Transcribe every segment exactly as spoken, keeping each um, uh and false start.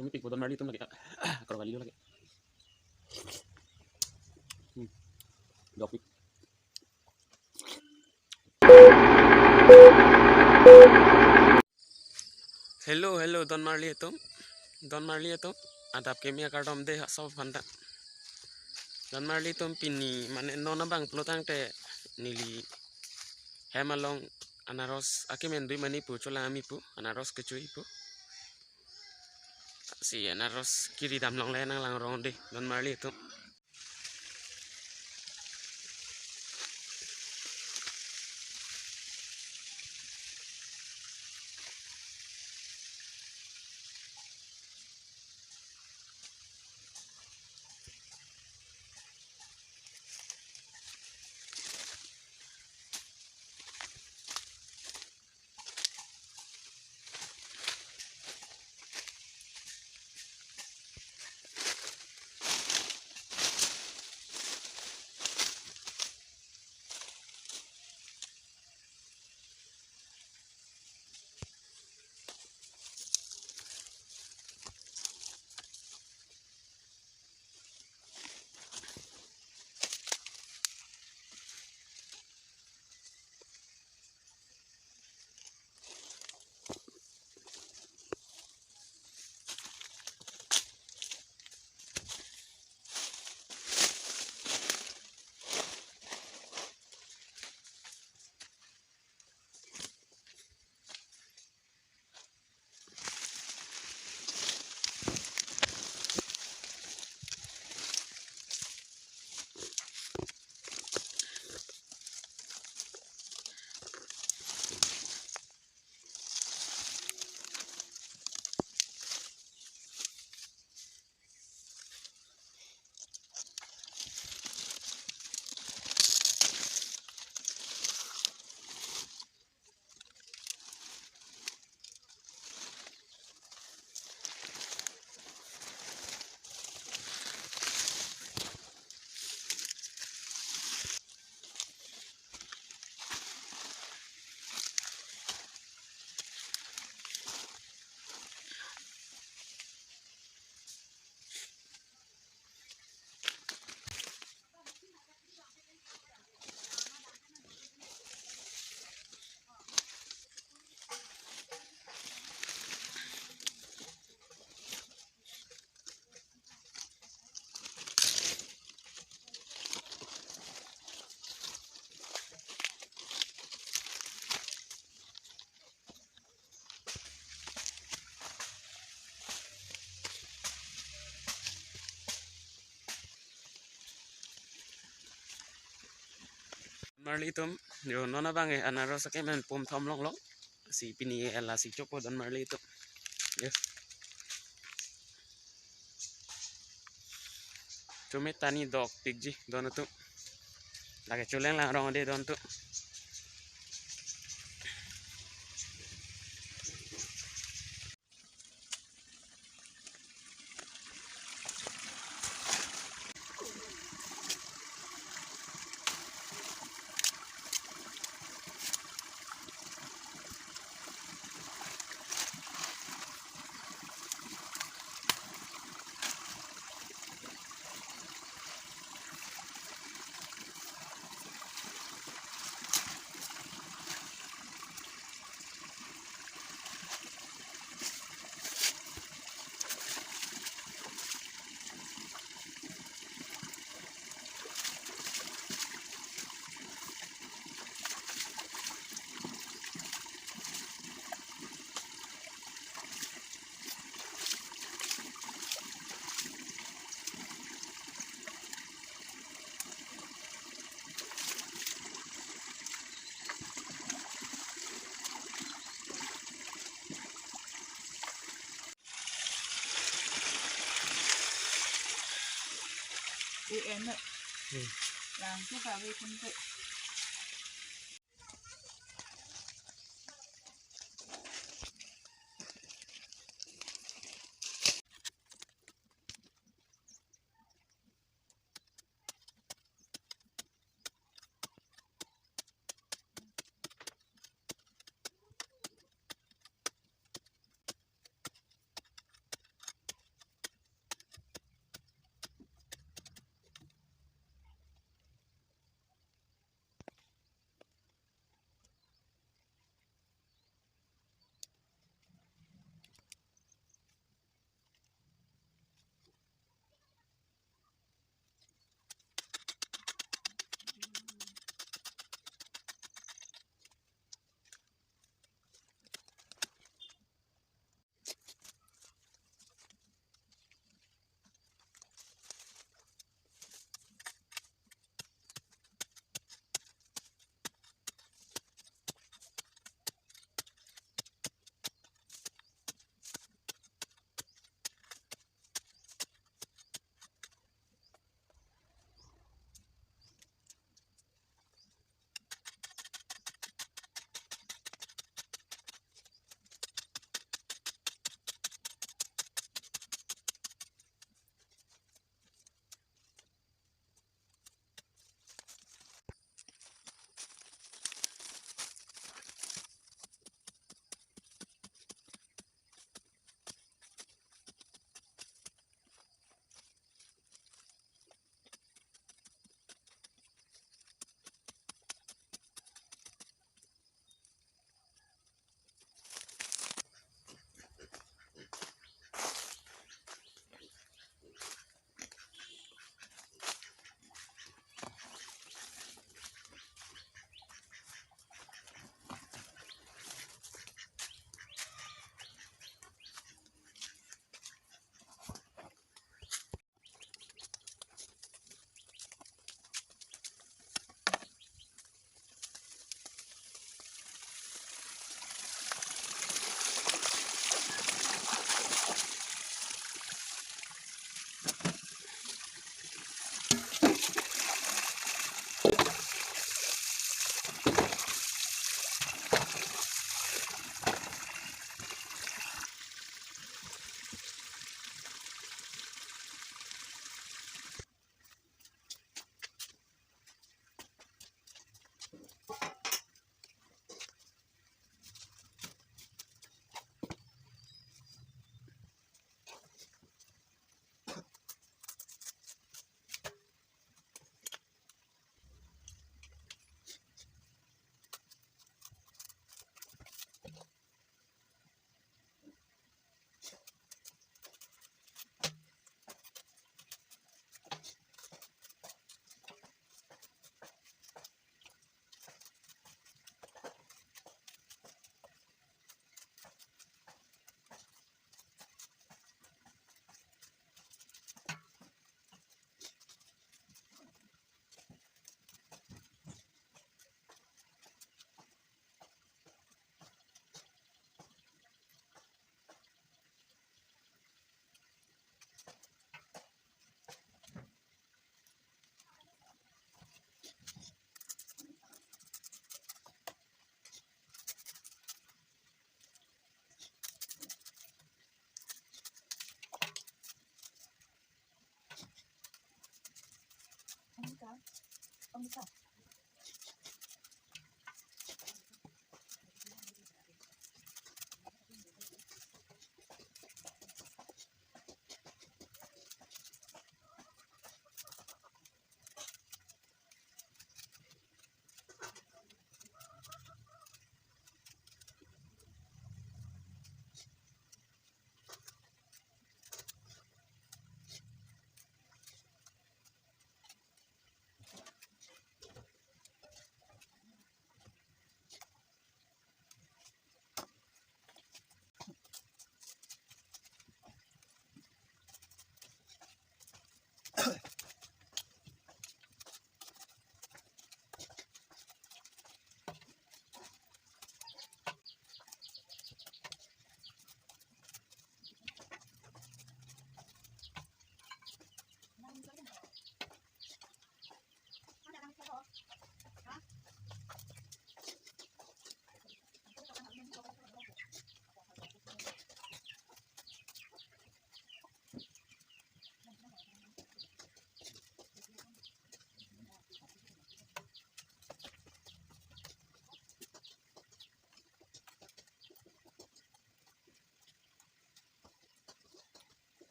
Tumipik po don marli atum lake. Karo kali lake. Hmm. Dopik. Hello, hello, don marli atum. Don marli atum. Adap kimi akardom de ha sob aphan ta. Don marli atum, pini mane non abang pulo tangte neli hem along anaros akemen dui mani pu, cholang ami pu, anaros kechui pu. Si anaros kiri dam longle nanglang rong de don marli atum. Marli atum, yo, non abang ke anaros akemen pum thom longlong. Si pini ke lasi chokpo don marli atum. Yo. Chome tani dopikji don atum. Lake cholang lang rong de don atum.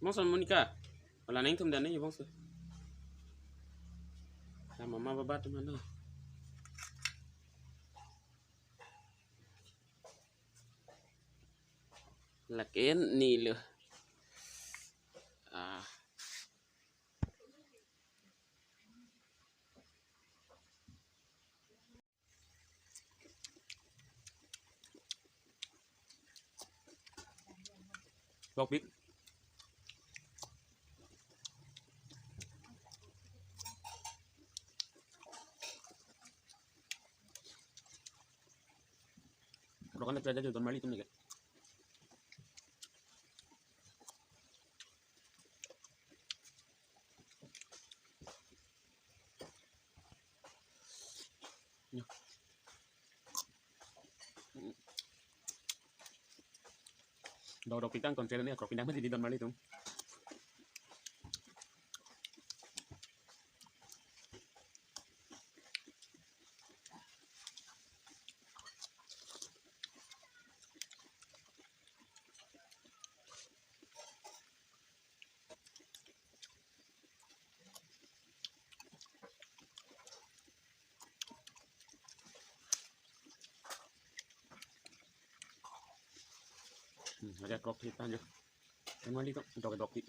Bangso Monica, wala nangtum dan ni bangso. Sama mama baba teman lo. Lakin ni lo. Ah. Bok bik. Rokan na pelajar juton mali tum ni ke. Dok dok pitang ton channel ni, krok pitang mati di don mali tum. Hmm, lake krok thi tang jo. Don Marli atum, dok dok thi.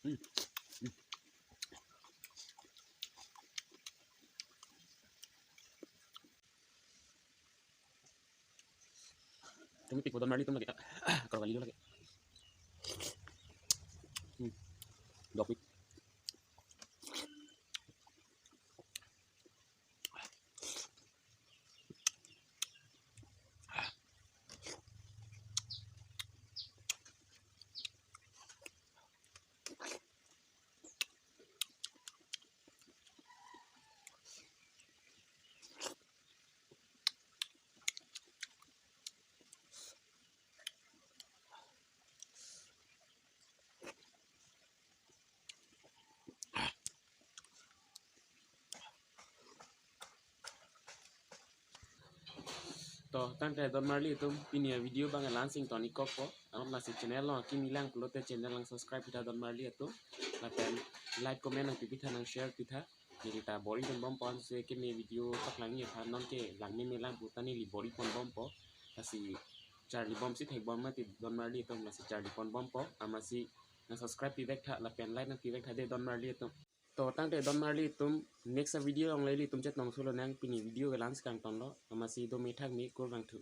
Hmm. Hmm. Tum pik po Don Marli atum lake. Kalau kali lake. Hmm. Dok pik. To, tangte Don Marli atum pini avideo abang la-an si ington ik kokpo. Anke lasi channel along akimi lang pulote channel nang subscribe pitha Don Marli atum. Lapen like, comment nangpi pitha, nang share pitha. Neli ta bor-i ponbompo, ansi keme video paklangji aphan nonke lang meme lang puta neli bor-i ponbompo. Lasi charli bomsi thekbom mati Don Marli atum, lasi charli ponbompo. Amatsi nang subscribe pivek tha lapen like nangpivek tha de Don Marli atum. To, tangte Don Marli atum, next video along le ilitum chetong solo nang, pini video ke la-an si kangtonlo. Amatsi dome thakme, kurvangthu.